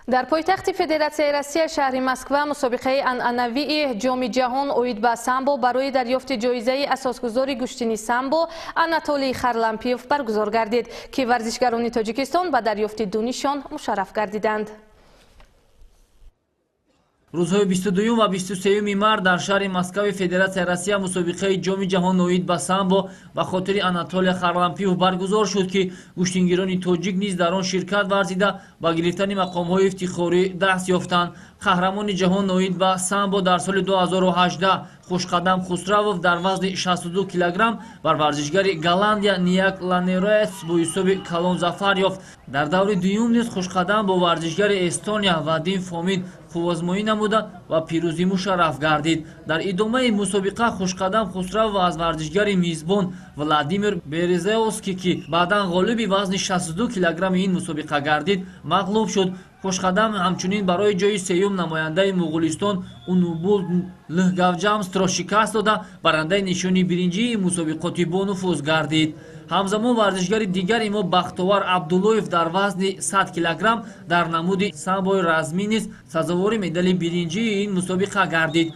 Дар пойтахти Федератсияи Россия, шаҳри Москва, мусобиқаи анъанавии Ҷоми ҷаҳон оид ба самбо барои дарёфти ҷоизаи асосгузори гӯштини самбо Анатолий Харлампиев баргузор гардид, ки варзишгарони Тоҷикистон ба дарёфти ду нишон мушарраф гардиданд. Рӯзҳои 22 ва 23 март дар шаҳри Москави Федератсияи Россия мусобиқаи Ҷоми ҷаҳон оид ба самбо ба хотири Анатолия Харлампиев баргузор шуд, ки гӯштингирони тоҷик низ дар он ширкат варзида, ба гирифтани мақомҳои ифтихорӣ даст ёфтанд. Қаҳрамони ҷаҳон оид ба самбо дар соли 2018 Хушқадам Хусравов дар вазни 62 килограмм бар варзишгари Голландия Нияк Ланероес бо ҳисоби калон зафар ёфт. Дар даври дуюм низ Хушқадам бо варзишгари Эстония Вадим Фомин қуввозмоӣ намуда ва пирӯзӣ мушарраф гардид. Дар идомаи мусобиқа Хушқадам Хусравов аз варзишгари мизбон Владимир Березовский, ки баъдан ғолиби вазни 62 килограмми ин мусобиқа гардид, мағлуб шуд. Хушқадам ҳамчунин барои ҷои сеюм намояндаи Муғулистон Унубул Лхгавҷамсро шикаст дода, барандаи нишони биринҷии мусобиқоти бонуфуз гардид. Ҳамзамон варзишгари дигари мо Бахтовар Абдуллоев дар вазни 100 килограмм дар намуди самбои размӣ низ сазовори медали биринҷии ин мусобиқа гардид.